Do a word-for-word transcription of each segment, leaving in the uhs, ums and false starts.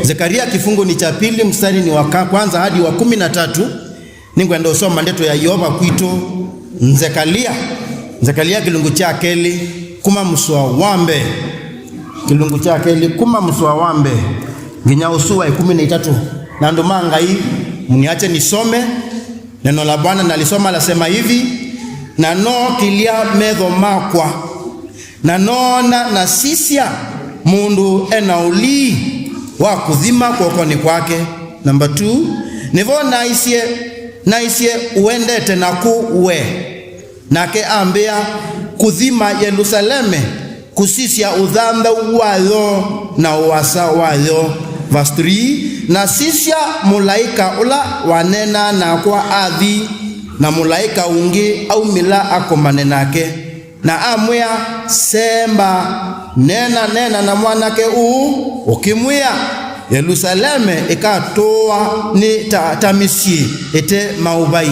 Zekaria kifungu ni cha pili, mstari ni wa ka-, kwanza hadi wa kumi na tatu. Nĩngwenda ũsoma ndeto ya Yeova kwitũ. Nzekalia, Nzekalia kĩlungu kya kelĩ kuma mũsoa wa mbee. Kĩlungu kya kelĩ kuma mũsoa wa mbee nginya ũsu wa ĩkũmi na itatũ. Na andũ ma Ngai, mniache nisome. Neno la Bwana nalisoma, lasema hivi: Na nookĩlya metho makwa, na noona, na sisya, mũndũ e na ũlii wa kũthima kw'okonĩ kwake. Number two, nĩvo naisye, naisye, "Ũendete nakũ we?" Nake ambĩa, "Kũthima Yelusaleme, kũsisya ũthanthau wayo na ũasa wayo." Verse three, "Na sisya, mũlaĩka ũla waneenaa nakwa athi, na mũlaĩka ũngĩ aumĩla akomane nake, na amwĩa, 'Semba, neena, neena na mwanake ũũ, ũkĩmwĩa, Yelusaleme ĩkatũũwa nĩ ta, ta mĩsyĩ ĩte maũvai,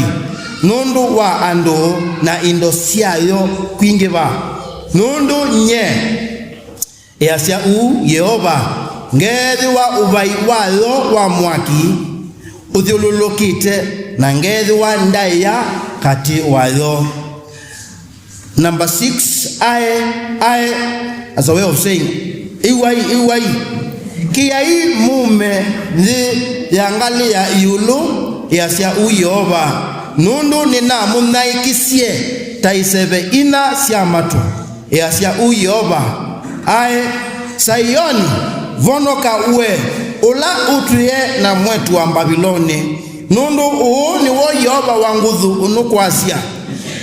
nũndũ wa andũ na indo syayo kwingĩva. Nũndũ nyie, easya ũu Yeova, ngeethĩwa ũvai wayo wa mwaki ũthyũlũlũkĩte, na ngeethĩwa ndaĩa katĩ wayo." Number six, aĩ, aĩ, as a way of saying, "Ĩw'ai, ĩw'ai, kĩai mume nthĩ ya ngalĩ ya ĩũlũ," easya ũu Yeova, "nũndũ nĩnamũnyaĩĩkisye ta iseve inya sya matu," easya ũu Yeova. Aĩ, Saioni, vonoka we, ũla ũtwĩe na mwĩĩtu wa Mbaviloni. Nũndũ ũũ nĩw'o Yeova wa nguthu ũnũkwasya,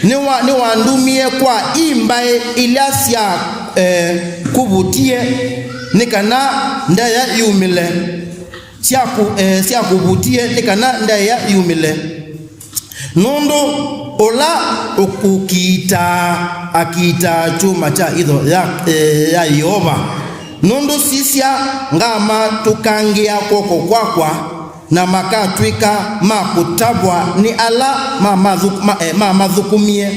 nĩwa-, nĩwandumie kwa i mbaĩ ila sya, eh, kũvutie, nĩ kana ndaĩa yumĩle, sya kũ-, eh, sya kũvutie, nĩ kana ndaĩa yumĩle. Nũndũ ũla ũkũkiitaa akiitaa kyũma kya itho ya, eh, ya Yeova. Nũndũ sisya, ngamatũkangĩa kw'oko kwakwa, na makatw'ĩka ma kũtavwa nĩ ala mamathũk-, ma, eh, mamathũkũmie,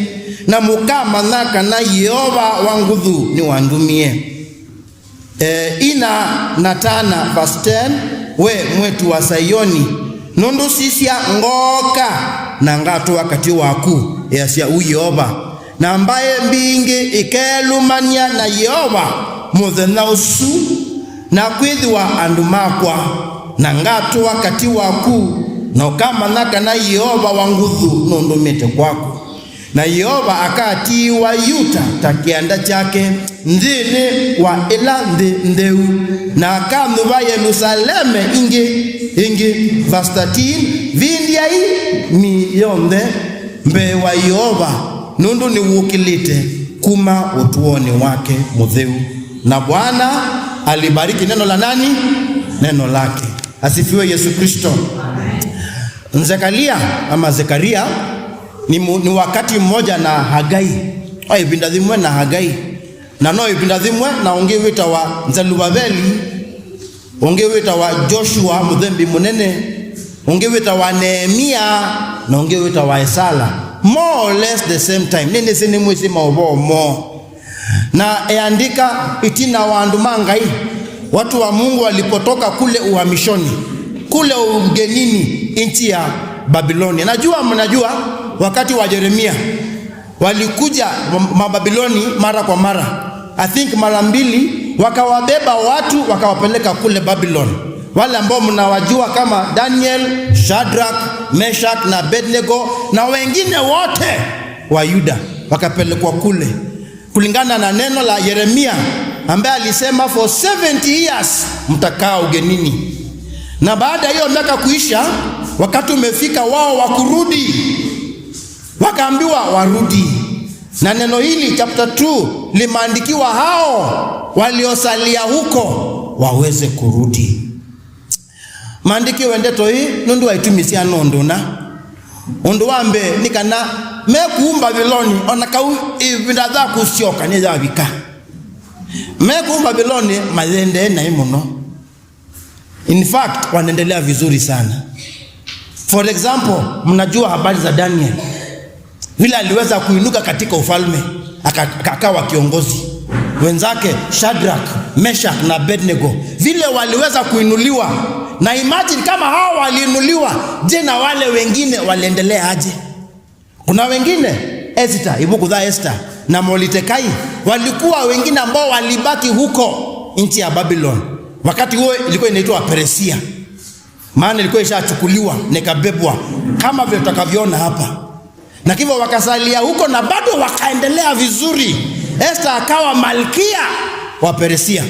na mũkamanya kana Yeova wa nguthu nĩwandumie. Eh, ina na tana, verse ten, "We mwĩĩtu wa Saioni, nũndũ sisya, ngooka na ngatũa katĩ waku," easya ũu Yeova, "na mbaĩ mbingĩ ikeelũmany'a na Yeova mũthenya ũsu, na kwĩthĩwa andũ makwa, na ngatũa katĩ waku, na ũkamanya kana Yeova wa nguthu nũndũmĩte kwaku. Na Yeova akatiĩwa Yuta ta kĩanda kyake nthĩnĩ wa ĩla nthĩ ntheu, na akanyuva Yelusaleme ĩngĩ, ĩngĩ." Verse thirteen, "Vindiai mĩĩ yonthe mbee wa Yeova, nũndũ nĩwũkĩlĩte kuma ũtũonĩ wake mũtheu." Na Bwana alibariki neno la nani? Neno lake. Asifiwe Yesu Kristo. Zekalia ama Zekaria ni, mu-, ni wakati mmoja na Hagai. O ĩvinda yĩmwe na Hagai. Na no ĩvinda yĩmwe na ũngĩ wĩtawa Zeluvaveli, ũngĩ wĩtawa Joshua mũthembi mũnene, ũngĩ wĩtawa Neemia, na ũngĩ wĩtawa Esala. More or less the same time. Nĩnĩsĩ nĩmwĩsĩ maũvoo moo. Na eandĩka ĩtina wa andũ ma Ngai, watu wa Mungu walipotoka kule uhamishoni, kule ugenini, nchi ya Babilonia. Najua mnajua wakati wa Yeremia, walikuja Mababiloni mara kwa mara. I think mara mbili, wakawabeba watu, wakawapeleka kule Babylon. Wale ambao mnawajua kama Daniel, Shadrach, Meshach na Abednego na wengine wote wa Yuda wakapelekwa kule. Kulingana na neno la Yeremia, ambaye alisema, "For seventy years mtakaa ugenini." Na baada ya hiyo miaka kuisha, wakati umefika wao wa kurudi. Wakaambiwa warudi. Na neno hili, chapter two, limeandikiwa hao waliosalia huko waweze kurudi. Maandĩkĩwe ndeto ĩĩ nũndũ wa itumi sya nũndũ na. Ũndũ wa mbee nĩ kana me kũu Mbaviloni, o na kau ĩvinda ya kũsyoka nĩyavika. Me kũu Mbaviloni mayendee naĩ mũno. In fact, wanaendelea vizuri sana. For example, mnajua habari za Daniel. Vile aliweza kuinuka katika ufalme, aka-, aka-, akawa kiongozi. wenzake Shadrach, Meshach na Abednego, vile waliweza kuinuliwa. Na imagine kama hao waliinuliwa, je, na wale wengine waliendelea aje? Kuna wengine, Esther, ivuku tha Esther na Mordekai, walikuwa wengine ambao walibaki huko nchi ya Babylon. Wakati huo ilikuwa inaitwa Persia, maana ilikuwa ishachukuliwa na ikabebwa, kama vile tutakavyoona hapa. Na hivyo wakasalia huko na bado wakaendelea vizuri. Esther akawa malkia wa Persia.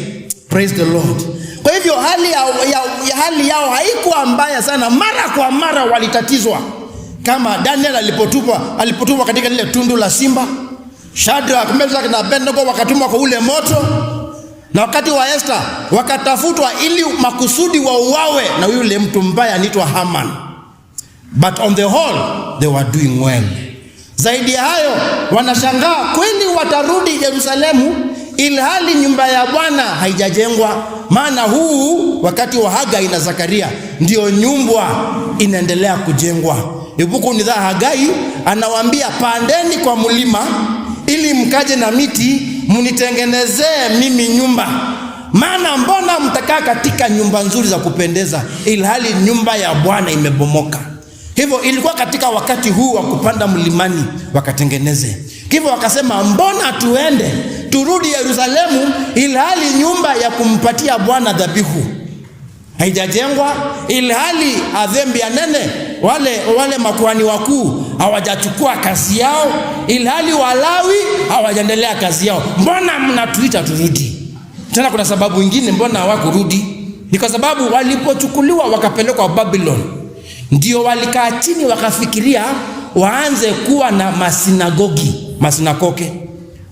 Praise the Lord. Kwa hivyo hali ya, ya, ya hali yao haikuwa mbaya sana. Mara kwa mara walitatizwa. Kama Daniel alipotupwa, alipotupwa katika lile tundu la simba, Shadrach, Meshach na Abednego wakatumwa kwa ule moto. Na wakati wa Esther, wakatafutwa ili makusudi wauawe na yule mtu mbaya anaitwa Haman. But on the whole, they were doing well. Zaidi ya hayo, wanashangaa kweli watarudi Yerusalemu ilhali nyumba ya Bwana haijajengwa. Maana huu wakati wa Hagai na Zakaria ndio nyumba inaendelea kujengwa. Ivuku ni tha Hagai anawaambia, "Pandeni kwa mlima ili mkaje na miti, mnitengenezee mimi nyumba. Maana mbona mtakaa katika nyumba nzuri za kupendeza, ilhali nyumba ya Bwana imebomoka?" Hivyo ilikuwa katika wakati huu wa kupanda mlimani wakatengeneze. Hivyo wakasema, "Mbona tuende, turudi Yerusalemu, ilhali nyumba ya kumpatia Bwana dhabihu haijajengwa, ilhali athembi anene, wale, wale makuhani wakuu, hawajachukua kazi yao, ilhali Walawi hawajaendelea kazi yao. Mbona mnatuita turudi?" Tena kuna sababu ingine mbona hawakurudi. Ni kwa sababu walipochukuliwa wakapelekwa Babylon, ndio walikaa chini wakafikiria waanze kuwa na masinagogi, masinakoke.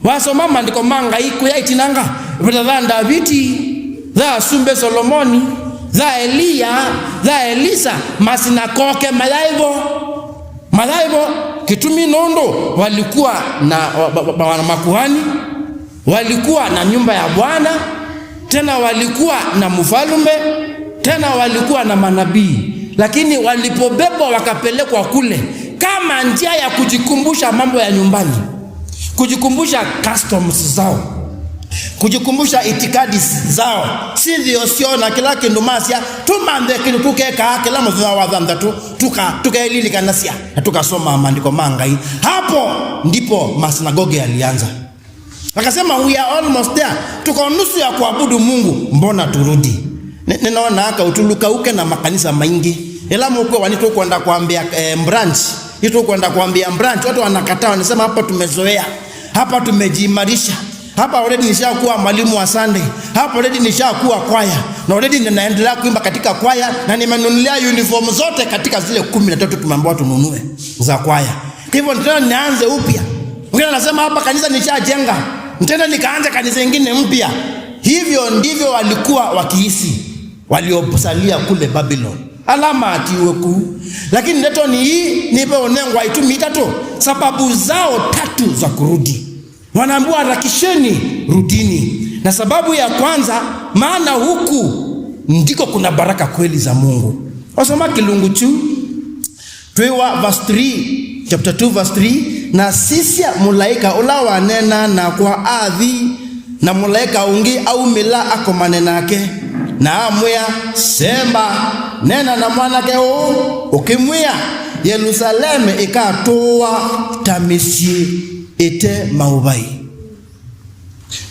Wasoma maandiko ma Ngai kuya itinanga, vata tha Ndaviti, tha Sumbe Solomoni, tha Eliya, tha Elisa, masinakoke mayaivo. Mayaivo, kitumi nũndũ walikuwa na wa- wa- wa- wana makuhani, walikuwa na nyumba ya Bwana, tena walikuwa na mfalume, tena walikuwa na manabii. Lakini walipobebwa wakapelekwa kule kama njia ya kujikumbusha mambo ya nyumbani, kujikumbusha customs zao, kujikumbusha itikadi zao, sithio syoo na kĩla kĩndũ masya, tũmanthe kĩndũ tũkekaa kĩla mũthenya wa thanthatũ, tũka- tũkeelilikanasia na tũkasoma maandiko ma Ngai. Hapo ndipo masinagogi yalianza. Akasema, "We are almost there. Tuko nusu ya kuabudu Mungu, mbona turudi?" Ni- Ninaona aka utulukauke na makanisa maingi. Ila mukwe wani tukwenda kuambia eh, branch. Hii tukwenda kuambia branch. Watu wanakataa, wanasema, "Hapa tumezoea. Hapa tumejiimarisha. Hapa already nishakuwa mwalimu wa Sunday. Hapa already nishakuwa kwaya. Na already ninaendelea kuimba katika kwaya na nimenunulia uniform zote katika zile kumi na tatu tumeambiwa tununue za kwaya." Hivyo tena nianze upya. Mwingine anasema, "Hapa kanisa nishajenga, nitaenda nikaanza kanisa ingine mpya." Hivyo ndivyo walikuwa wakihisi waliosalia kule Babylon. Alama atiwe kuu. Lakini ndeto ni hii, nipe unengwa itumi itatu, sababu zao tatu za kurudi. Wanaambiwa, "Harakisheni, rudini." Na sababu ya kwanza, maana huku ndiko kuna baraka kweli za Mungu. Wasoma kilungu chu, twĩwa verse three, chapter two, verse three, "Na sisya, mũlaĩka ũla waneenaa nakwa athi, na mũlaĩka ũngĩ aumĩla akomane nake, na amwĩa, 'Semba, neena na mwanake ũũ, ũkĩmwĩa, Yelusaleme ĩkatũũwa ta mĩsyĩ ĩte maũvai,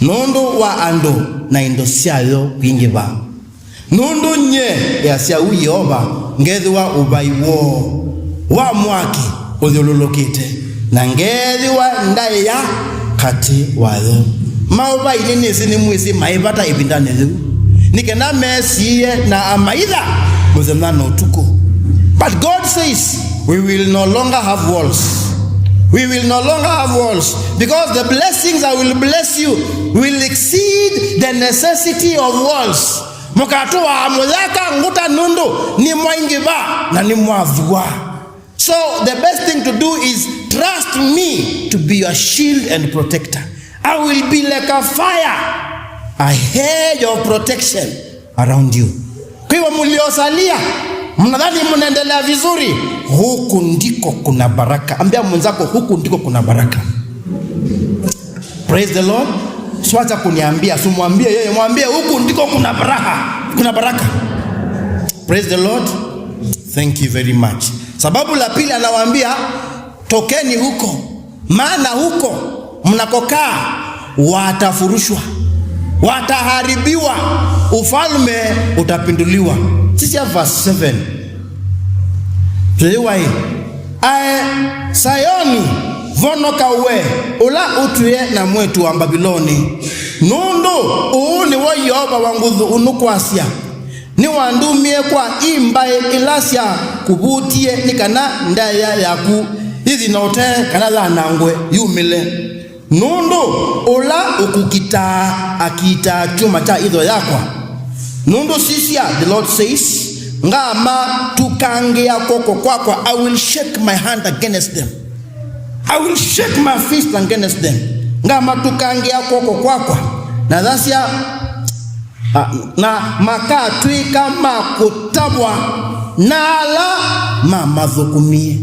nũndũ wa andũ na indo syayo kwingĩva. Nũndũ nyie, easya ũu Yeova, ngethĩwa ũvai woo wa mwaki ũthyũlũlũkĩte, na ngethĩwa ndaĩa katĩ wayo.'" Maũvai nĩnĩsĩ nĩmwĩsĩ maĩ vata ĩvindanĩ yĩu, nĩ kana mesiĩe na amaitha mũthenya na ũtukũ. But God says, "We will no longer have walls. We will no longer have walls, because the blessings I will bless you will exceed the necessity of walls." Mũkatũaa mũyaka ngũta nũndũ nĩmwaingĩva na nĩmwathua. So the best thing to do is trust me to be your shield and protector. I will be like a fire, a hedge of protection around you. Kwa hivyo mliosalia, mnadhani mnaendelea vizuri, huku ndiko kuna baraka. Ambia mwenzako, "Huku ndiko kuna baraka." Praise the Lord. Usiwacha kuniambia, simwambie yeye, mwambie huku ndiko kuna baraka, kuna baraka. Praise the Lord. Thank you very much. Sababu la pili anawaambia, tokeni huko, maana huko mnakokaa watafurushwa, wataharibiwa, ufalme utapinduliwa. Sisi ya verse seven. Tũyĩwai, ae Sayoni, vonoka we, ũla ũtwĩe na mwĩĩtu wa Mbaviloni, nũndũ ũũ nĩw'o Yeova wa nguthu ũnũkwasya, nĩwandumie kwa i mbaĩ ila syakũvutie nĩ kana ndaĩa yaku yĩthi na ũtee kana yanangwe yumĩle. Nũndũ ũla ũkũkitaa akitaa kyũma kya itho yakwa. Nũndũ sisya, the Lord says, ngamatukangĩa kw'oko kwakwa, I will shake my hand against them. I will shake my fist against them. Ngamatukangĩa kw'oko kwakwa. Na thasya, a, na makatw'ĩka ma kũtavwa na ala mamathũkũmie.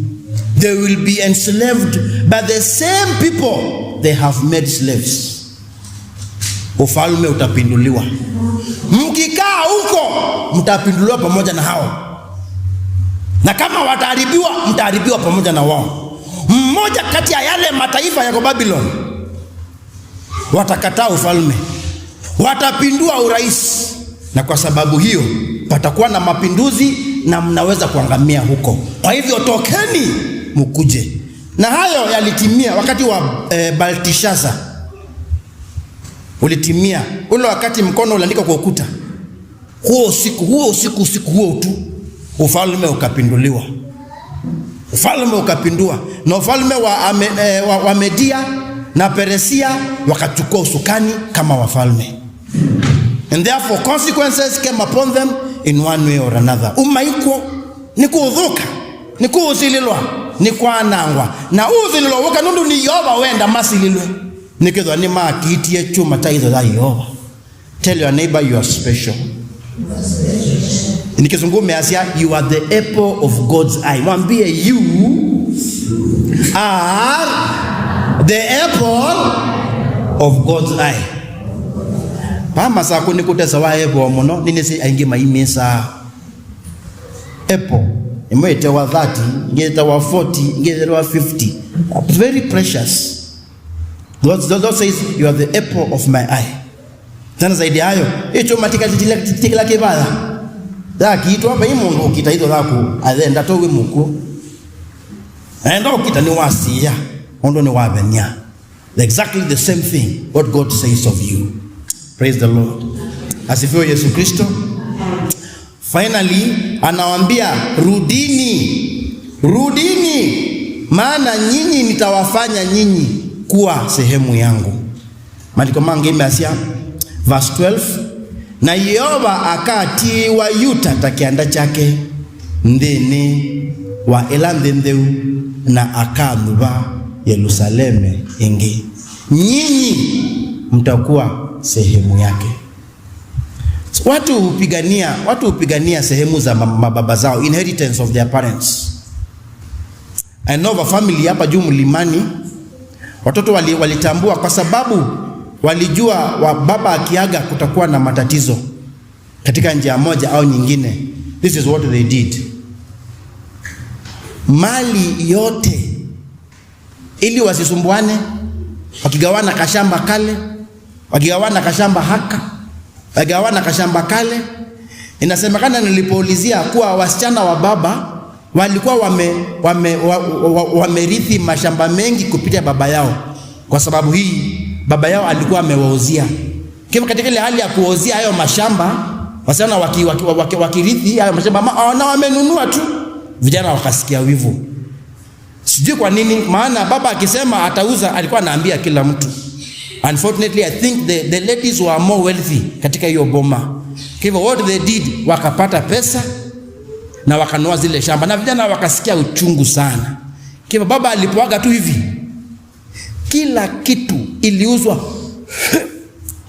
They will be enslaved by the same people they have made slaves. Ufalme utapinduliwa. Mkikaa huko, mtapinduliwa pamoja na hao. Na kama wataharibiwa, mtaharibiwa pamoja na wao. Mmoja kati ya yale mataifa yako Babylon watakataa ufalme, watapindua urais, na kwa sababu hiyo patakuwa na mapinduzi na mnaweza kuangamia huko. Kwa hivyo tokeni, mkuje. Na hayo yalitimia wakati wa, eh, Belteshaza. Ulitimia ule wakati mkono uliandikwa kwa ukuta. Huo usiku, huo usiku, usiku huo tu, ufalme ukapinduliwa. Ufalme ukapindua, na ufalme wa, Ame-, eh, wa, wa Media na Peresia wakachukua usukani kama wafalme. And therefore consequences came upon them in one way or another. Umaikw'o nĩ kũthũka, nĩ kũsilĩlwa, nĩ kwanangwa. Na ũsilĩlwa wũka nũndũ nĩ Yeova wenda masilĩlwe. Nĩkĩthwa nĩmakitie kyũma kya itho ya Yeova. Tell your neighbor you are special. Ni Kizungu measya, you are the apple of God's eye. Mwambie, you are the apple of God's eye. Pama sako nĩ kũtesa wa apple mũno, nĩ nĩsĩ aingĩ maimĩsaa. Apple ĩmwe ĩtewa thirty, ĩngĩ ĩtewa forty, ĩngĩ ĩtewa fifty. It's very precious. God, God says, you are the apple of my eye. Tena zaidi ya hayo, hicho matika titila titila kibaya. Yakiitwa vai mũndũ ũkita itho yaku, athenda to wĩ mũkw'ũ. Aenda ũkita nĩ wasia, ũndũ nĩ wavenia. Exactly the same thing what God says of you. Praise the Lord. Asifiwe Yesu Kristo. Finally, anawaambia, rudini, rudini, maana nyinyi nitawafanya nyinyi kuwa sehemu yangu. Maandĩko mangĩ measya, verse twelve, na Yeova akatiĩwa Yuta ta kĩanda kyake nthĩnĩ wa ĩla nthĩ ntheu, na akanyuva Yelusaleme ĩngĩ. Nyinyi mtakuwa sehemu yake. Watu hupigania, watu hupigania sehemu za ma- mababa zao, inheritance of their parents. I know of a family hapa juu mlimani, watoto wali, walitambua kwa sababu walijua wa baba akiaga kutakuwa na matatizo katika njia moja au nyingine. This is what they did. Mali yote ili wasisumbuane, wakigawana kashamba kale, wakigawana kashamba haka, wakigawana kashamba kale. Inasemekana nilipoulizia kuwa wasichana wa baba walikuwa wame, wame, wa, wa, wa, wamerithi mashamba mengi kupitia baba yao. Kwa sababu hii, baba yao alikuwa amewauzia. Kwa hivyo katika ile hali ya kuwauzia hayo mashamba, wasichana waki, waki, waki, wakirithi hayo mashamba, ma- na wamenunua tu, vijana wakasikia wivu. Sijui kwa nini, maana baba akisema atauza, alikuwa anaambia kila mtu. Unfortunately, I think the, the ladies were more wealthy katika hiyo boma. Kwa hivyo what they did, wakapata pesa na wakanunua zile shamba, na vijana wakasikia uchungu sana. Kwa hivyo baba alipoaga tu hivi, kila kitu iliuzwa.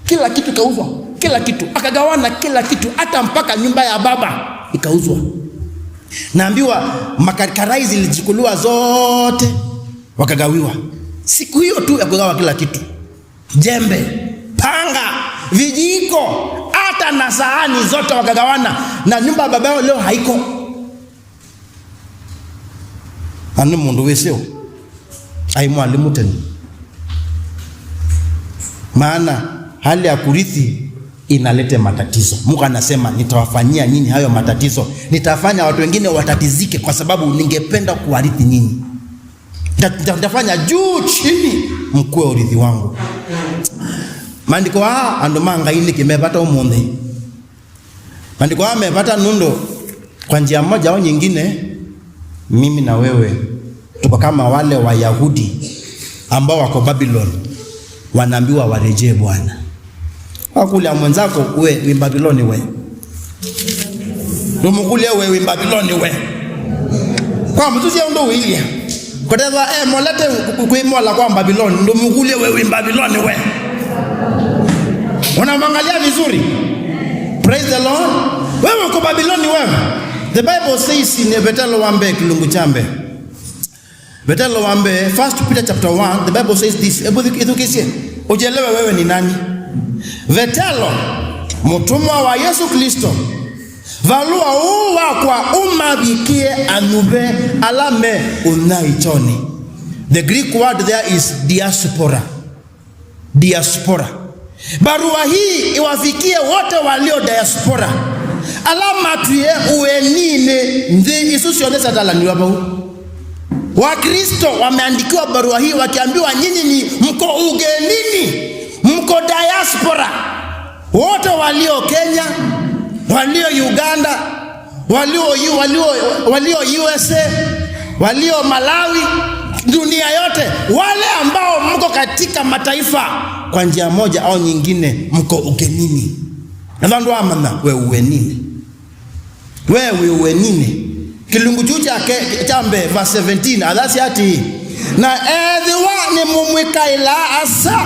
Kila kitu kauzwa, kila kitu. Akagawana kila kitu, hata mpaka nyumba ya baba ikauzwa. Naambiwa makar- karai zilichukuliwa zote, wakagawiwa. Siku hiyo tu ya kugawa kila kitu, jembe, Panga, vijiko, hata na sahani zote wakagawana, na nyumba ya baba yao leo haiko. Na nĩ mũndũ wĩsĩ ũ? Aĩ mwalimu tene. Maana hali ya kurithi inaleta matatizo. Mungu anasema, "Nitawafanyia nyinyi hayo matatizo. Nitafanya watu wengine watatizike kwa sababu ningependa kuwarithi nyinyi. Nita-, nita-, nitafanya juu chini mkuwe urithi wangu." Maandĩko aa andũ ma Ngai nĩkĩ me vata ũmũnthĩ? Maandĩko haya me vata nũndũ kwa njia moja au nyingine, mimi na wewe tuko kama wale Wayahudi ambao wako Babylon, wanaambiwa warejee Bwana. Wakũlya mwenzako, "We wĩ Babiloni we?" Ndũmũkũlye, "We wĩ Babiloni we?" Kwa mũtusia ũndũ ũilye. Kũtethwa emolete kwĩmola kwa Babiloni, ndũmũkũlye, "We wĩ Babiloni we?" Unamwangalia vizuri? Praise the Lord. Wewe uko Babiloni wewe. The Bible says in Petelo wa mbee kĩlungu kya mbee. Petelo wa mbee, First Peter chapter one, the Bible says this. Hebu ithukisye. Ujielewe wewe ni nani. Petelo, mũtũmwa wa Yesu Kristo, valũa ũũ wakwa ũmavikĩe anyuve ala me ũnyaĩĩkyonĩ. The Greek word there is diaspora. Diaspora. Barua hii iwafikie wote walio diaspora, ala matwie ũeninĩ nthĩ isu syonthe syatalaniwa vau. Wakristo wameandikiwa barua hii wakiambiwa, "Nyinyi ni mko ugenini, mko diaspora." Wote walio Kenya, walio Uganda, walio U-, walio, walio U S A, walio Malawi, dunia yote, wale ambao mko katika mataifa kwa njia moja au nyingine, mko ugenini. Na vandu amanya we ugenini. We wĩ ũeninĩ. Kĩlungu kyu kyake kya mbee, verse seventeen, athasya atĩĩ, "Na ethĩwa nĩmũmwĩkaĩlaa Asa,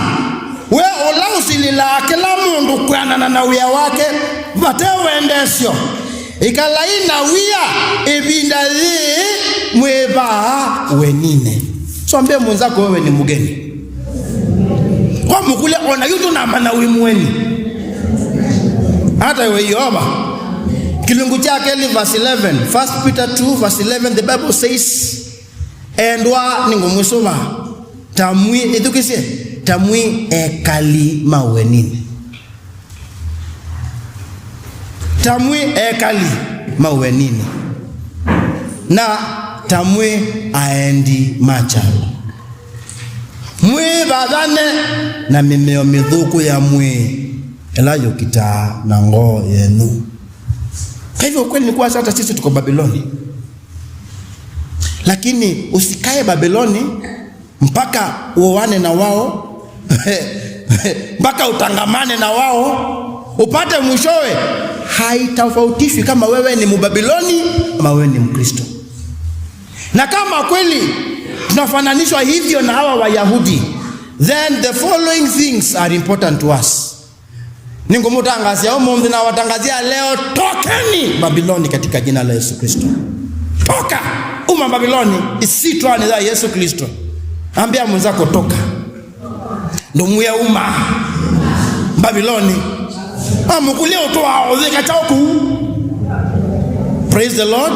we ũla ũsilĩlaa kĩla mũndũ kwĩanana na wĩa wake, vate wendeesyo, ĩkalai na wia ĩvinda yĩĩ mwĩ vaa ũeninĩ." So ambie mwenzako, wewe ni mgeni. Kwa mũkũlya, ona yu tũnamanya wĩ mũeni. Hata we Yeova. Kĩlungu kya kelĩ, verse eleven. First Peter two, verse eleven, the Bible says, "Endwa, nĩngũmwĩsũva, ta mwĩ," ĩthukĩsye, "ta mwĩ ekali ma ũeninĩ." Ta mwĩ ekali ma ũeninĩ, na ta mwĩ aendi ma kyalo. Mwĩvathane na mĩmeo mĩthũku ya mwĩĩ, ĩla yũkitaa na ngoo yenyu. Kwa hivyo, ukweli ni kuwa hata sisi tuko Babiloni. Lakini usikae Babiloni mpaka uoane na wao, mpaka utangamane na wao, upate mwishowe, haitofautishwi kama wewe ni Mbabiloni ama wewe ni Mkristo. Na kama kweli tunafananishwa hivyo na hawa Wayahudi, then the following things are important to us. Nĩngũmũtangazĩa ũmũnthĩ na watangazĩa leo, tokeni Babiloni katika jina la Yesu Kristo. Toka uma Babiloni, ĩsyĩtwanĩ ya Yesu Kristo. Ambia mwenzako, "Toka." Ndũmwĩe, "Uma Babiloni." Amũkũlye, "Ũtũaa ũyĩka kyaũ kũu?" Praise the Lord.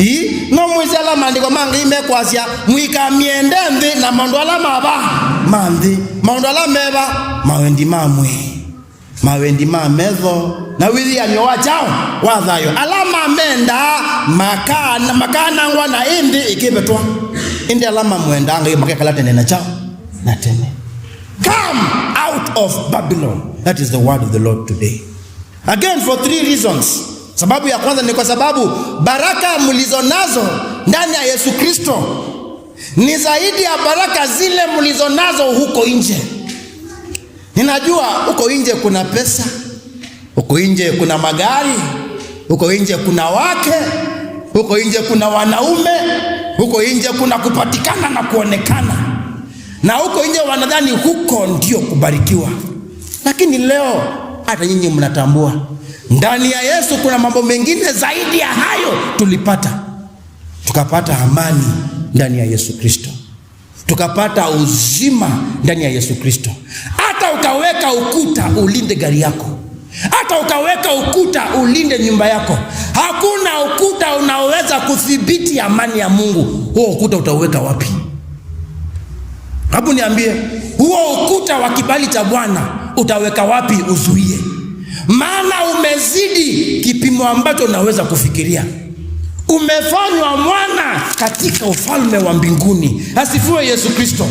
Ii, no mwĩsĩ ala maandĩko ma Ngai mekwasya, "Mũikamyende nthĩ na maũndũ ala ma va ma nthĩ." Maũndũ ala me va? Mawendi ma mwĩĩ. Mawendi ma metho, na wĩyĩanĩo wa kyaũ? Wa thayũ. Ala mamendaa makana-, makanangwa, na ĩndĩ ĩkĩvetwa. Ĩndĩ ala mamwendaa Ngai makekala tene na kyaũ? Na tene. Come out of Babylon. That is the word of the Lord today. Again, for three reasons. Sababu ya kwanza ni kwa sababu baraka mlizo nazo ndani ya Yesu Kristo ni zaidi ya baraka zile mlizo nazo huko nje. Ninajua huko nje kuna pesa, huko nje kuna magari, huko nje kuna wake, huko nje kuna wanaume, huko nje kuna kupatikana na kuonekana. Na huko nje wanadhani huko ndio kubarikiwa. Lakini leo hata nyinyi mnatambua, ndani ya Yesu kuna mambo mengine zaidi ya hayo tulipata. Tukapata amani ndani ya Yesu Kristo. Tukapata uzima ndani ya Yesu Kristo. Hata ukaweka Weka ukuta ulinde gari yako, hata ukaweka ukuta ulinde nyumba yako, hakuna ukuta unaoweza kudhibiti amani ya Mungu. Huo ukuta utauweka wapi? Hebu niambie, huo ukuta wa kibali cha Bwana utaweka wapi uzuie? Maana umezidi kipimo ambacho unaweza kufikiria. Umefanywa mwana katika ufalme wa mbinguni. Asifiwe Yesu Kristo.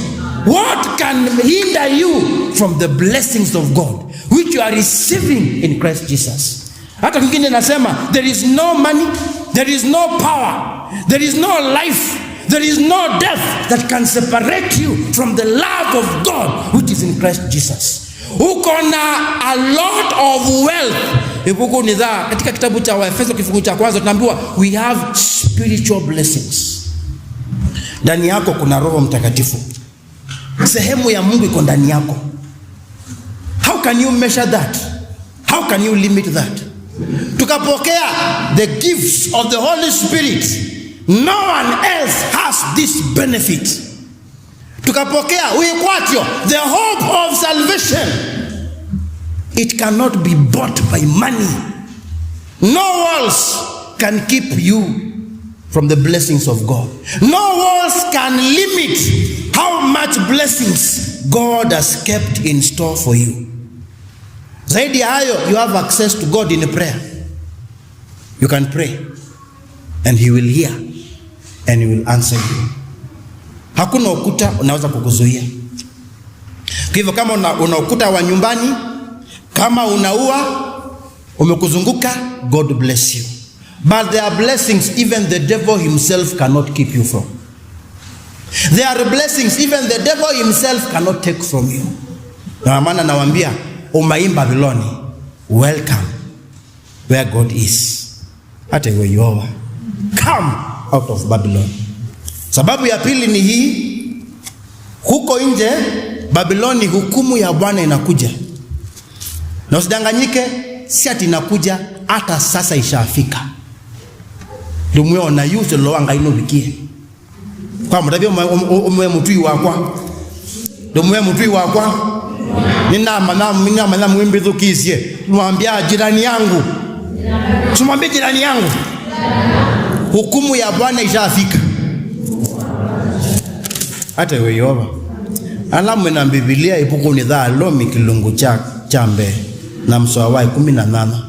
What can hinder you from the blessings of God which you are receiving in Christ Jesus? Hata kwingine nasema, there is no money, there is no power, there is no life, there is no death that can separate you from the love of God which is in Christ Jesus. Uko na a lot of wealth. Ivuku ni dha, katika kitabu cha Waefeso kifungu cha kwanza tunaambiwa, we have spiritual blessings. Ndani yako kuna Roho Mtakatifu. Sehemu ya Mungu iko ndani yako. How can you measure that? How can you limit that? Tukapokea the gifts of the Holy Spirit. No one else has this benefit. Tukapokea, we kwatyo, the hope of salvation. It cannot be bought by money. No walls can keep you from the blessings of God. No walls can limit how much blessings God has kept in store for you. Zaidi ya hayo, you have access to God in prayer. You can pray and he will hear and he will answer you. Hakuna ukuta unaweza kukuzuia. Kwa hivyo kama una, una ukuta wa nyumbani, kama unaua umekuzunguka, God bless you. But there are blessings even the devil himself cannot keep you from. There are blessings even the devil himself cannot take from you. Na maana nawaambia, umain Babiloni, welcome where God is. Hata iwe Yeova, come out of Babylon. Sababu ya pili ni hii, huko nje Babiloni hukumu ya Bwana inakuja. Na usidanganyike, si ati inakuja, hata sasa ishafika. Ndũmwĩona yu ũsĩ ũloo wa Ngai nũvikie. Kwa mũtavya ũmwe, ũmwe, ũmwe mũtui wakwa. Ndũmwĩe mũtui wakwa. Nĩnamanya, nĩnamanya mwĩmbĩthũkĩsye. Mwambia jirani yangu. Simwambie jirani yangu. Hukumu ya Bwana ishafika. Hata iwe Yeova. Ala mwĩ na Biblia, ĩvukunĩ ya Alomi kĩlungu kya, kya mbee na msoa wa ĩkũmi na nyanya.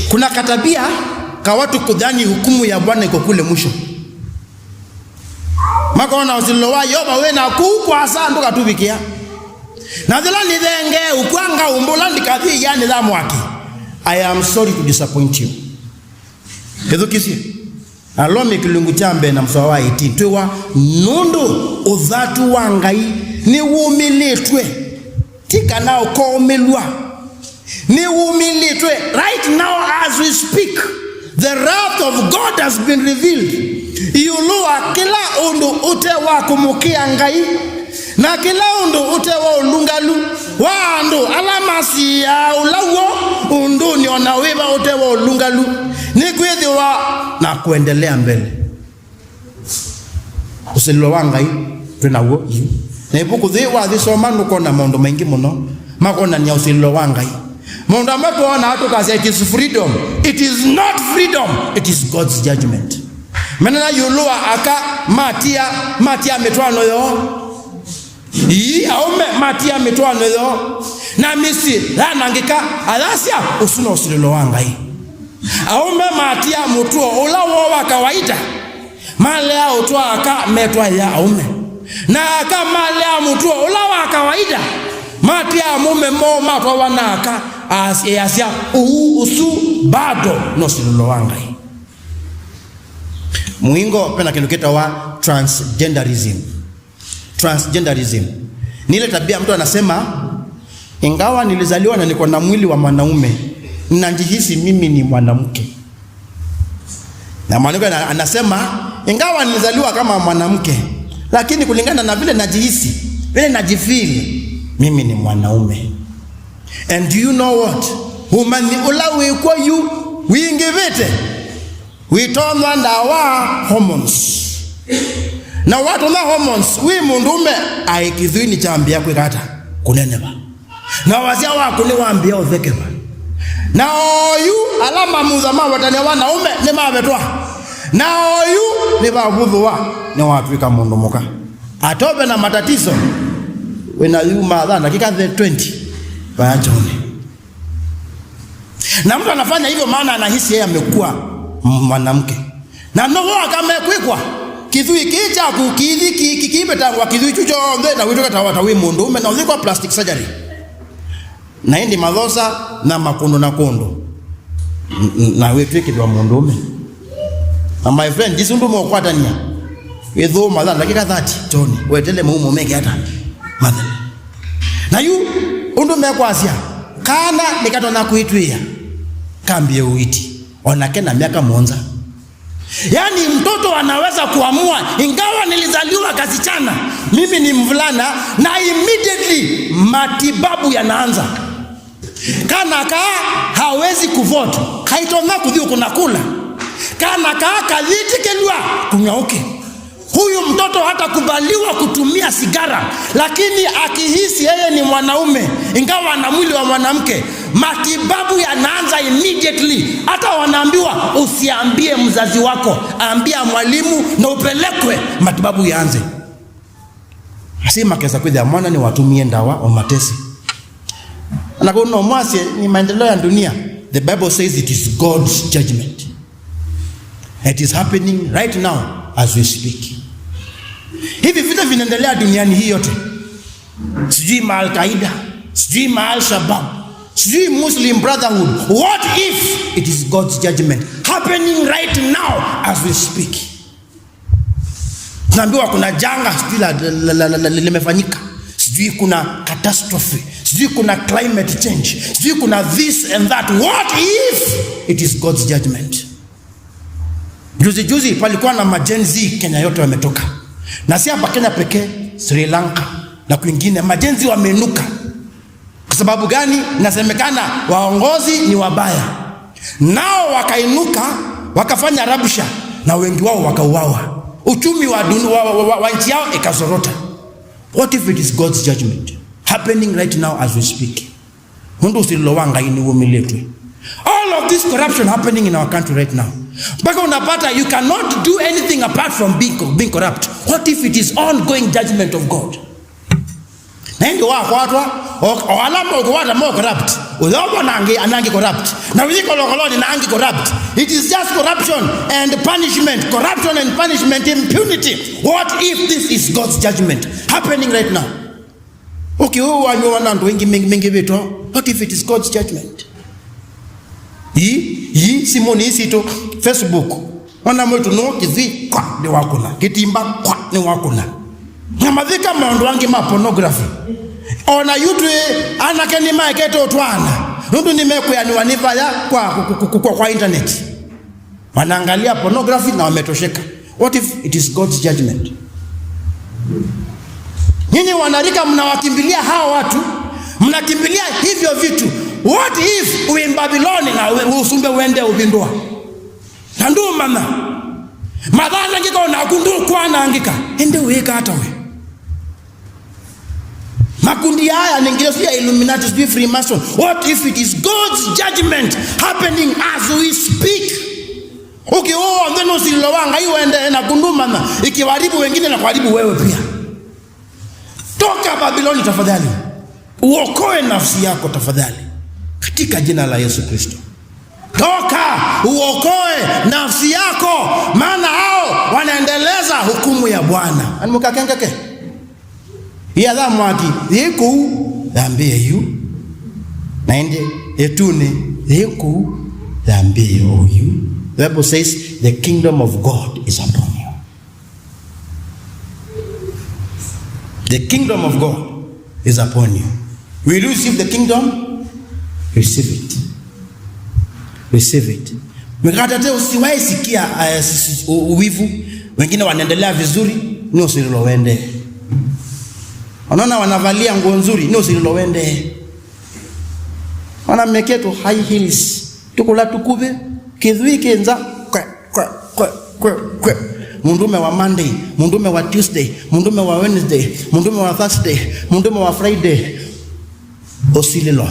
Kuna katabia ka watu kudhani hukumu ya Bwana iko kule mwisho. Makona ũsilĩlo wa Yeova wĩ na kũu kwasa ndũkatũvikĩa. Na yĩla nĩthengee ũkw'a ngaumbũla ndikathi ĩanĩ ya mwaki. I am sorry to disappoint you. Ĩthukĩsye. Alomi kĩlungu kya mbee na msoa wa eighteen, twĩwa, nũndũ ũthatu wa Ngai nĩwumĩlĩtw'e, ti kana ũkoomĩlw'a, nĩwumĩlĩtw'e. Right now as we speak, the wrath of God has been revealed ĩũlũ wa kĩla ũndũ ũte wa kũmũkĩa Ngai. Na kĩla ũndũ ũte wa ũlũngalu wa andũ ala masiĩaa ũla w'o ũndũnĩ o na wĩva ũte wa ũlũngalu, nĩkwĩthĩwa na kũendelea mbele. Ũsilĩlo wa Ngai twĩ naw'o yu. Na ĩvuku yĩĩ wathi soma nũkona maũndũ maingĩ mũno makonany'a ũsilĩlo wa Ngai. Maũndũ amwe twoonaa tũkasya, it is freedom. It is not freedom, it is God's judgment. Menana ĩũlũ wa aka matia, matia mĩtwaano yoo. Ii aũme matia mĩtwaano yoo, na mĩsyĩ yanangĩka, ayasya, ũsu no ũsilĩlo wa Ngai. Aũme matia mũtuo ũla woo wa kawaida, malea ũtwaa aka metwaĩa aũme, na aka malea mũtuo ũla wa kawaida, matia mũme moo matwawa na aka, as-, ayasya, ũu, ũsu bado no ũsilĩlo wa Ngai. Mũingo, pena kĩndũ kĩtawa transgenderism. Transgenderism ni ile tabia mtu anasema, ingawa nilizaliwa na niko na mwili wa mwanaume, ninajihisi mimi ni mwanamke. Na maandiko yana-, anasema, ingawa nilizaliwa kama mwanamke, lakini kulingana na vile najihisi, vile najifeel, mimi ni mwanaume. And do you know what? Ũmanyi ũla wĩ kw'o yu wingĩvĩte. Wĩtonywa ndawa hormones. Na watonywa hormones, wĩ mũndũũme, aĩ kĩthũinĩ kyambĩa kwĩka ata? kũneneva. Na wasya waku nĩwambĩĩa ũthekeva. Na oyu ala mamutha mawetanĩa wanaume nĩmavetwa. Na oyu nĩvavũthũwa, nĩwatw'ĩka mũndũ mũka. Atove na matatizo, wĩna yu mathaa ndakĩka the twenty vaya chooni. Na mtu anafanya hivyo maana anahisi yeye amekuwa mwanamke. Na no waka mekwĩkwa, kĩthui kĩĩ kyaku kĩthi kĩvĩtangwa kĩthui kyu kyonthe, na wĩtw'ĩka ta wata wĩ mũndũũme, na ũthĩkwa plastic surgery. Na ĩndĩ mathosa na makũndũ na kũndũ, n-, n-, na wĩtw'ĩkĩthwa mũndũũme. Na my friend, jisu ndũme ũkwatania. Wĩthũũma tha ndakĩka thirty chooni, wetele maumo meke ata? Mathele. Na yu, ũndũ mekwasya, kana nĩkatonya kwĩtw'ĩĩa, kambie ũiiti, onake na myaka mũonza. Yaani, mtoto anaweza kuamua, ingawa nilizaliwa kasichana, mimi ni mvulana, na immediately matibabu yanaanza. Kana kaa hawezi kuvote, kaitonya kũthi ũkũna kula. Kana kaa kayĩtĩkĩlw'a kũnyw'a ũkĩ. Huyu mtoto hatakubaliwa kutumia sigara, lakini akihisi yeye ni mwanaume, ingawa ana mwili wa mwanamke, matibabu yanaanza immediately. Hata wanaambiwa, "Usiambie mzazi wako, ambia mwalimu na upelekwe matibabu yaanze." Asi makesa kwĩthĩa mwana nĩwatumie ndawa o matesi. Na kũu no mwasye ni maendeleo ya dunia. The Bible says it is God's judgment. It is happening right now as we speak. Hivi vita vinaendelea duniani hii yote. Sijui ma Al-Qaeda, sijui ma Al-Shabaab, sijui Muslim Brotherhood. What if it is God's judgment happening right now as we speak? Tunaambiwa kuna janga sijui la, la, la, la, la, limefanyika, sijui kuna catastrophe, sijui kuna climate change, sijui kuna this and that. What if it is God's judgment? Juzi juzi palikuwa na ma Gen Z Kenya yote wametoka, na si hapa Kenya pekee, Sri Lanka na kwingine ma Gen Z wameinuka. Kwa sababu gani? Inasemekana waongozi ni wabaya, nao wakainuka, wakafanya rabsha, na wengi wao wakauawa. Uchumi wa duni-, wa, wa, wa, wa nchi yao ikazorota. What if it is God's judgment happening right now as we speak? Ũndũ ũsilĩlo wa Ngai nĩwumĩlĩtwe. All of this corruption happening in our country right now. Mpaka unapata you cannot do anything apart from being, co-, being corrupt. What if it is ongoing judgment of God? Na ĩndĩ wakwatwa, o, o ala mokũwata mo corrupt, ũyovwa na angĩ, na angĩ corrupt. Na ũthi kolokoloni na angĩ corrupt. It is just corruption and punishment, corruption and punishment, impunity. What if this is God's judgment happening right now? Okay, ũũ wanyuwa na andũ aingĩ mengĩ, mengĩvĩtwa. What if it is God's judgment? Ii, ii, simũnĩ ii sitũ, Facebook. Ona mwĩtu no kĩthwi, kwa, nĩwakũna. Kĩtimba, kwa, nĩwakũna. Na mathĩka maũndũ angĩ ma pornography. Ona yu twĩ, anake nĩmaekete ũtwaana. Nũndũ nĩmekwĩanĩwa nĩ vaya kwa, kwa, kwa, kwa, kwa internet. Wanaangalia pornography na wametosheka. What if it is God's judgment? Nyinyi wanarika mnawakimbilia hawa watu, mnakimbilia hivyo vitu. What if wĩ Babiloni na wĩ-, ũsumbĩ wende ũvindwa? Na ndũmanya. Mathaa angĩ ko naku ndũkwanangĩka. Ĩndĩ wĩka ata we? Makundi haya nĩ nginya sijui ya Illuminati, sijui Freemason. What if it is God's judgment happening as we speak? Okay, huo wonthe nĩ ũsilĩlo wa Ngai ũendee na kũndũmana, ikiwaharibu wengine na kuharibu wewe pia. Toka Babiloni tafadhali. Uokoe nafsi yako tafadhali. Katika jina la Yesu Kristo. Toka, uokoe nafsi yako, maana hao wanaendeleza hukumu ya Bwana. Ani mũkakengeke? Yatha mwaki, yĩ kũu, thambĩe yu. Na ĩndĩ ĩtunĩ, yĩ kũu, thambĩe o yu. The Bible says, "The kingdom of God is upon you." The kingdom of God is upon you. Will you receive the kingdom? Receive it. Receive it. Mkatate usiwahi sikia, eh, s-, s-, u-, uwivu. Wengine wanaendelea vizuri, nĩ ũsilĩlo wende. Unaona wanavalia nguo nzuri, nĩ ũsilĩlo wende. Wana meketwo high heels, tũkũla tũkuvĩ, kĩthwi kĩnza, kwe, kwe, kwe, kwe, kwe. Mũndũme wa Monday, mũndũme wa Tuesday, mũndũme wa Wednesday, mũndũme wa Thursday, mũndũme wa Friday. Ũsilĩlo,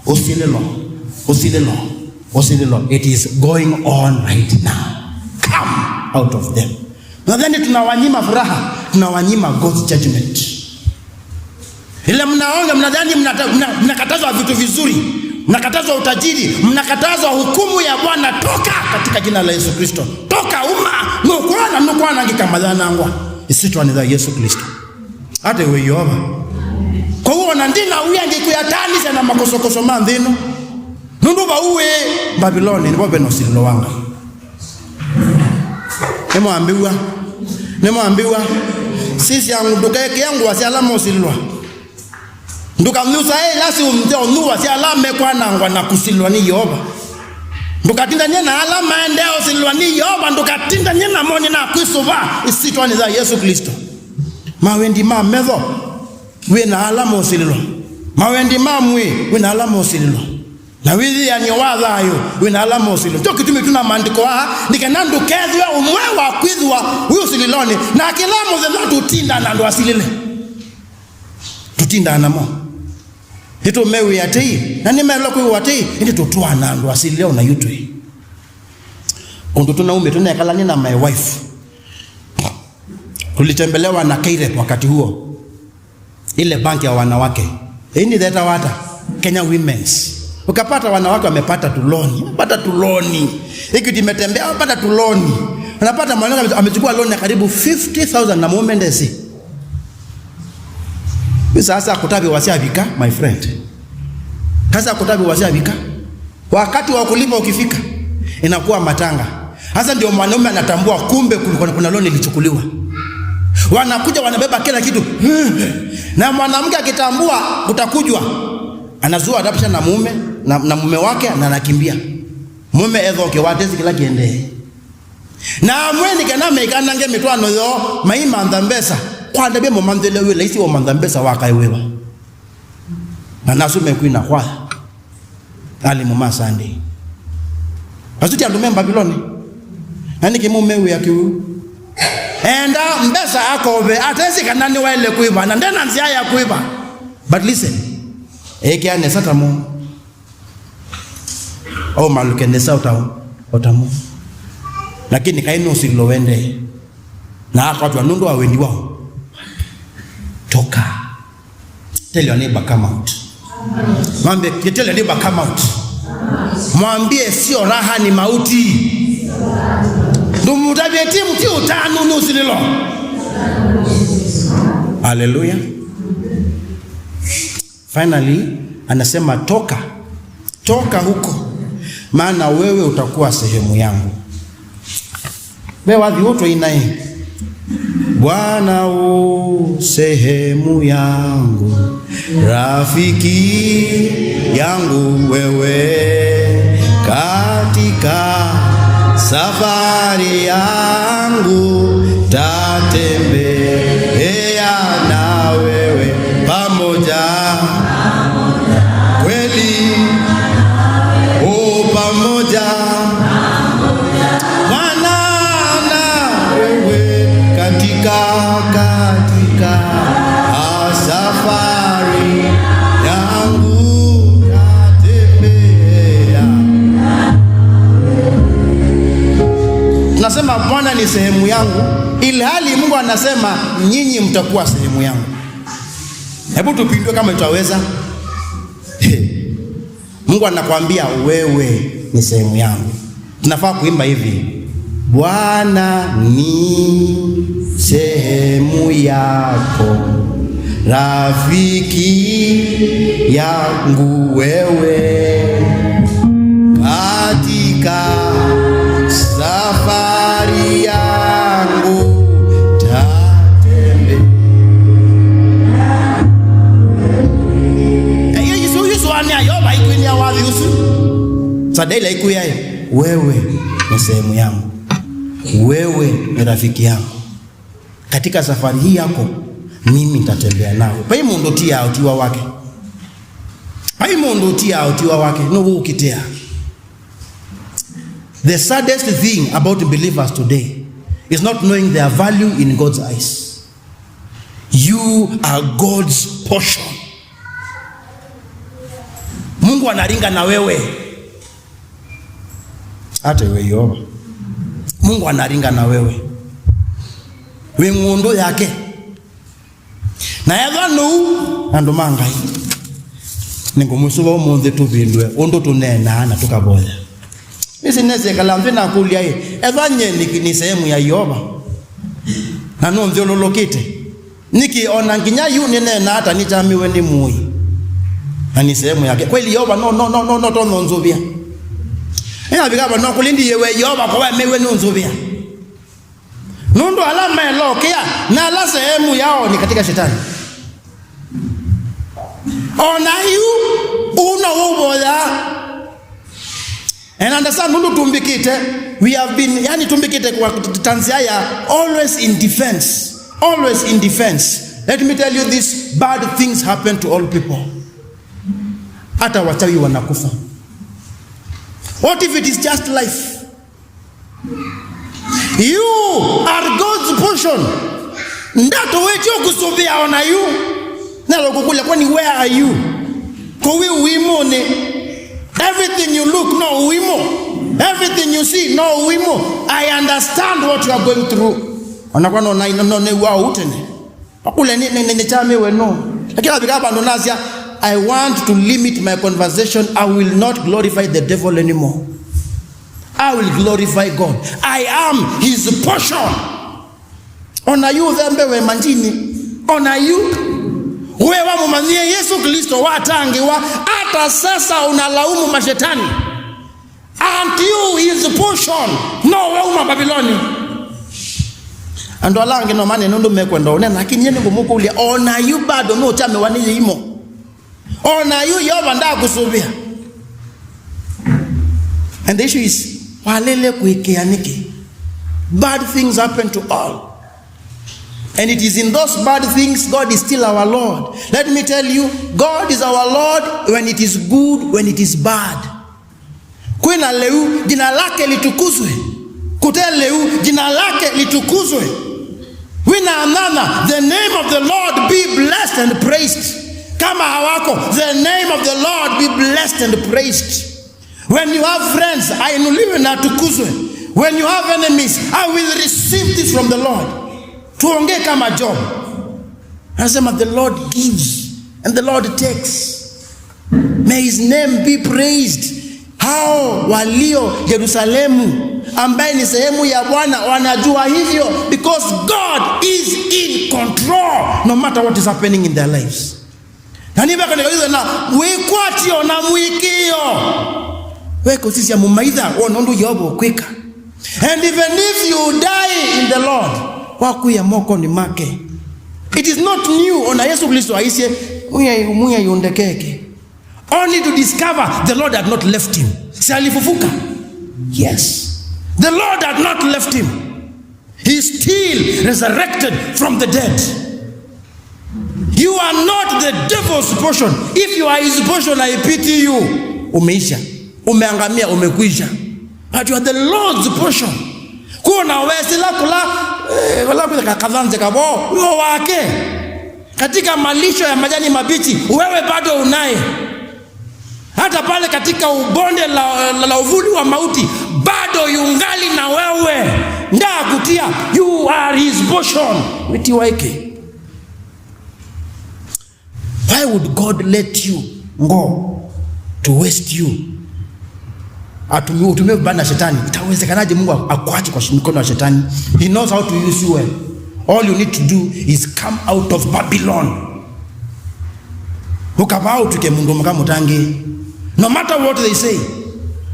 ũsilĩlo, ũsilĩlo, ũsilĩlo. It is going on right now. Come out of them. Nadhani tunawanyima furaha, tunawanyima God's judgment. Ile mnaonga, mnadhani mnata-, mna-, mnakatazwa vitu vizuri, mnakatazwa utajiri, mnakatazwa hukumu ya Bwana. Toka katika jina la Yesu Kristo. Toka uma, nukwana, nukwana ngikamathanangwa. Isitwa ni za Yesu Kristo. Ate we Yehova. Kwa hiyo na ndina uya ngikuyatanisa na makosokoso ma nthĩ ĩno. Nũndũ vau wĩ Mbaviloni, nĩvo ve na ũsilĩlo wa Ngai. Nĩmwambĩw'a. Nĩmwambĩw'a. Sisya, ndũkekĩe ngũa sya ala mosilĩlwa. Ndũkanyusae ila siũnthya ũnyuwa sya ala mekwanangwa na kũsilĩlwa nĩ Yeova. Ndũkatindany'e na ala maendee ũsilĩlwa nĩ Yeova. Ndũkatindany'e namo, nĩnakwĩsũva ĩsyĩtwanĩ ya Yesu Kristo. Mawendi ma metho, wĩ na ala mosilĩlwa. Mawendi ma mwĩĩ, wĩ na ala mosilĩlwa. Na wĩyĩanĩo wa thayũ wĩ na ala mosilĩlwa. Nĩkyo kĩtumi twĩ na maandĩko aa, nĩ kana ndũkethĩwe ũmwe wa kwĩthĩwa wĩ ũsilĩlonĩ, na kĩla mũthenya tũtindaa na andũ asilĩle. Tũtindaa namo. Nĩtũmewĩa tei, na nĩmaĩle kwĩw'a tei, ĩndĩ tũtũaa na andũ asilĩle o na yu twĩ. Kũndũ tũnaumĩte, tũnekalanie na my wife. Tulitembelewa na K R E P wakati huo. Ile banki ya wanawake. Ĩĩ nĩ theta wata? Kenya Women's. Ukapata wanawake wamepata tuloni, wamepata tuloni. Equity imetembea, wamepata tuloni. Unapata mwanamke ame-, amechukua loan ya karibu fifty thousand na mume ndesi. Sasa kutavi wasiavika, my friend. Sasa kutavi wasiavika. Wakati wa kulipa ukifika, inakuwa matanga. Sasa ndio mwanaume anatambua, kumbe kulikuwa kuna loan ilichukuliwa. Wanakuja wanabeba kila kitu. Na mwanamke akitambua, kutakujwa. Anazua adaptation na mume, na, na mume wake, na anakimbia. Mume ethoke watesi kila kiendee. Na amwe nĩ kana maikanange mĩtwaano yoo, maimantha mbesa. Kwa ndavye mũmanthĩle wĩ laisi wa mantha mbesa wa kaĩ wĩva. Na nasu mekwina kwaya. Alimũ ma Sunday. Asu ti andũ me Mbaviloni. Na nĩkĩ mũmewĩa kĩu? Enda mbesa akove, atesĩ kana nĩwaĩle kwĩva, na ndena nzĩa ya kwĩva. But listen, ekea nesa ta mo. Au malũke nesa o ta, o ta mo. Lakini kaĩ nũsilĩlo wendee. Na akwatwa nũndũ wa wendi wao. Toka. Tell your neighbor, "Come out." Mwambie, tell your neighbor, "Come out." Mwambie, "Sio raha, ni mauti." Ndũmũtavye ti mũti ũtanu nĩ ũsilĩlo. Hallelujah. Finally, anasema, "Toka. Toka huko. Maana wewe utakuwa sehemu yangu." Ve wathi ũtũ inaĩ. Bwana u sehemu yangu, rafiki yangu wewe, katika safari yangu tatembea na wewe pamoja. Kweli, o pamoja. Bwana na wewe katika, katika safari yangu natembea. Tunasema, "Bwana ni sehemu yangu," ilhali Mungu anasema, "Nyinyi mtakuwa sehemu yangu." Hebu tupindue kama tutaweza. Mungu anakuambia, "Wewe ni sehemu yangu." Tunafaa kuimba hivi, "Bwana ni sehemu yako, rafiki yangu wewe, katika safari yangu tatembea." Na hiyo Yesu, Yesu ane ayo vaikwini ya wathi usu. Sadaila ikuyae, "Wewe ni sehemu yangu. Wewe ni rafiki yangu. Katika safari hii yako, mimi nitatembea nawe." Vai mũndũ ũtiaa ũtiwa wake. Vai mũndũ ũtiaa ũtiwa wake. No ũkitea. The saddest thing about believers today is not knowing their value in God's eyes. You are God's portion. Mungu anaringa na wewe. Hata iwe Yehova. Mungu anaringa na wewe. Wĩ ng'ũndũ yake. Na ethwa nũu andũ ma Ngai, nĩngũmũsũva ũmũnthĩ tũvĩndũe ũndũ tũneenaa na tũkavoya. Nĩsĩ nesa ĩkala nthĩ nakũlya, ĩ, ethwa nyie nĩ, nĩ sehemu ya Yeova na nũnzĩũlũlũkĩte, nĩkĩ o na nginya yu nĩneenaa ta nĩkyamĩwe nĩ mũĩ na nĩ sehemu yake? Kweli Yeova no, no, no, no, no tonya ũnzũvĩa? Nĩnavika vandũ nakũlya ndiĩwe Yeova ko wamĩwe nĩ ũnzũvĩa? Nũndũ ala melokea na ala sehemu yao nĩ katika shetani. O na yu, ũu no ũvoyaa. And understand, nũndũ tumbĩkĩte, we have been, yani tumbĩkĩte kwa tanzia ya always in defense. Always in defense. Let me tell you this, bad things happen to all people. Hata wachawi wanakufa. What if it is just life? You are God's portion. Ndatũwĩtye ũkũsũvĩa o na yu. Nalo kũkũlya, kwani where are you? Ko wĩ ũimũnĩ? Everything you look, no ũimũ. Everything you see, no ũimũ. I understand what you are going through. Ona kwa no na, no, no, nĩw'aa ũu tene. Wakũlya nĩ, nĩ, nĩ, nĩkyamĩwe no. Lakini navika vandũ nasya, I want to limit my conversation. I will not glorify the devil anymore. I will glorify God. I am his portion. O na yu ũthembewe manjini. O na yu. Wewe wamũmanyie Yesu Kristo watangĩwa, hata sasa unalaumu mashetani. Aren't you his portion? No wauma Babiloni. Andũ ala angĩ no manene ũndũ mekwenda ũnena, lakini nyie nĩngũmũkũlya, o na yu bado nũkyamĩwa nĩ yĩimũ. O na yu Yeova ndakũsũvĩa. And the issue is, walĩle kũĩkĩĩa nĩkĩ? Bad things happen to all. And it is in those bad things God is still our Lord. Let me tell you, God is our Lord when it is good, when it is bad. Kwĩna lĩu, jina lake litukuzwe. Kũte lĩu, jina lake litukuzwe. Wĩna nyanya, the name of the Lord be blessed and praised. Kama hawako, the name of the Lord be blessed and praised. When you have friends, ainuliwe na atukuzwe. When you have enemies, I will receive this from the Lord. Tuongee kama Job. Anasema, "The Lord gives and the Lord takes. May his name be praised." Hao walio Yerusalemu, ambaye ni sehemu ya Bwana, wanajua hivyo, because God is in control, no matter what is happening in their lives. Na nĩvekũnĩka yuthe na wĩkwatyo na mũĩkĩĩo. Wekũsisya mũmaitha wona ũndũ Yeova ũkwĩka. And even if you die in the Lord, wakwĩa mokonĩ make. It is not new. Ona Yesu Kristo aisye, "Mwĩai, Mwĩai ũndekeke." Only to discover the Lord had not left him. Si alifufuka? Yes. The Lord had not left him. He still resurrected from the dead. You are not the devil's portion. If you are his portion, I pity you. Umeisha. Umeangamia, umekwisha. But you are the Lord's portion. Kuna wesila kula, eh, kula kula ka-, kathanze kabo, uyo wake. Katika malisho ya majani mabichi, wewe bado unaye. Hata pale katika ubonde la, la, la uvuli wa mauti, bado yungali na wewe. Ndakutia, you are his portion. Wĩtiwa ĩkĩ. Why would God let you go to waste you? Atumi-, utumiwe vibaya na shetani. Itawezekanaje Mungu akuache kwa shi-, mikono ya shetani? He knows how to use you well. All you need to do is come out of Babylon. Ũkavaa ũtw'ĩke mũndũ mũka mũtangĩĩe. No matter what they say.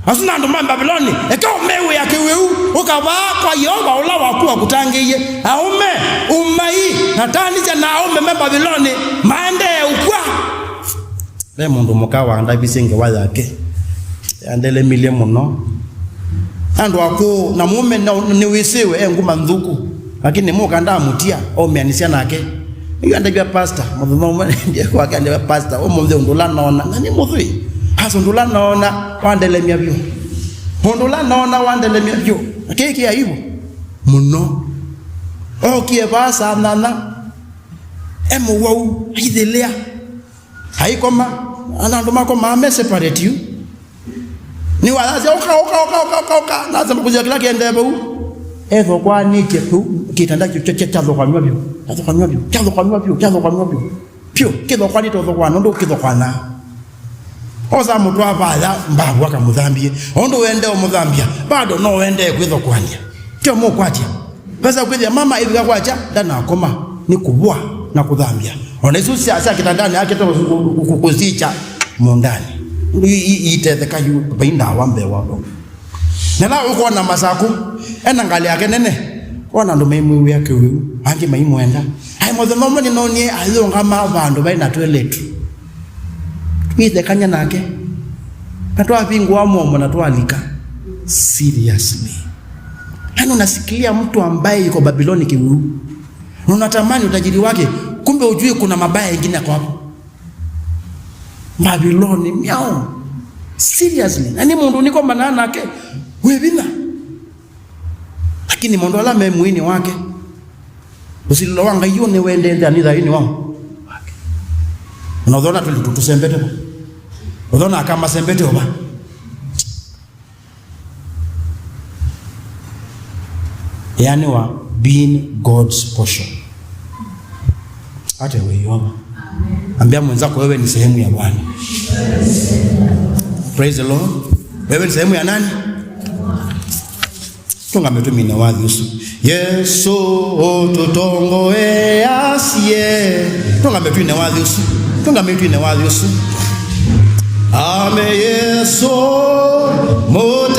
Asu na andũ ma Babiloni, eka ũmewĩa kĩwĩu, ũkavaa kwa Yeova ũla waku wakũtangĩĩie. Aũme, umai, na tanĩsya na aũme me Babiloni, maendee ũkw'a. Ve mũndũ mũka wandavisye ngewa yake. Yandelemilye mũno. Andũ akũũ, na mũũme nĩwĩsĩwe e nguma nthũku, lakini mũka ndamũtia, omeanĩsya nake. Yu andavya pastor, mũthenya ũmwe ndiye kwake andavya pastor, ũmũnthĩ ũndũ ũla noona, na nĩ mũthwii. Asa ũndũ ũla noona, wandelemya vyũ. Ũndũ ũla noona, wandelemya vyũ. Na kĩĩ kĩ aibu mũno. Ookie vaa saa nyanya, e mũwau, aithĩlĩa. Aikoma, Ana andũ makomaa me separate yu. Nĩwayasya, "Ũka, ũka, ũka, ũka, ũka, ũka." Nasema kũsya kĩla kĩendee vau. Ethokwanĩtye vau, kĩtanda kyu kya, kya, kyathokanw'a vyũ. Kyathokanw'a vyũ. Kyathokanw'a vyũ. Kyathokanw'a vyũ. Vyũ, kĩthokwanĩte ũthokwana, ũndũ ũkĩthokwana. Osa mũtwaa vaya, mbavu akamũthambie. Ũndũ wende ũmũthambia, bado no wende kwĩthokwany'a. Tyo mũkwatya. Vesa kwĩthĩa mama ĩvika kwakya, ndanakoma, nĩ kũvũa na kũthambia. Ona isu sya, sya kĩtandanĩ yake to kũ-, kũ-, kũ-, kũsikya mũũndanĩ. I, i, itetheka yu, vai ndawa mbee wa ũndũ. Na la ũkona Masaku, ena ngalĩ yake nene, ona andũ maimwĩwĩa kĩwĩu, angĩ maimwenda. Ai, mũthenya ũmwe nĩnonie ayĩũngama vandũ vai na tweletu. Twĩthekany'a nake. Na twavingũa momo na twalika. Seriously. Yaani unasikilia mtu ambaye yuko Babiloni kĩwĩu. Na unatamani utajiri wake, kumbe ujui kuna mabaya ingine kwako. Babiloni, miao. Seriously. Na nĩ mũndũ nĩkomanaa nake wĩ vinya. Lakini maũndũ ala me mwĩĩnĩ wake, ũsilĩlo wa Ngai ũũ nĩwendete nĩ thayũnĩ wao. Na ũthona tũlĩ tũtũsembete va. Ũthona aka masembete ova. Yaani wa being God's portion. Hata wewe Yehova. Ambia mwenzako, "Wewe ni sehemu ya Bwana." Praise the Lord. Wewe ni sehemu ya nani? Tũngame twĩmine wathi ũsu. Yesũ ũtũtongoeasye. Tũngame twĩne wathi ũsu. Tũngame twĩne wathi ũsu. Ame Yesũ mũte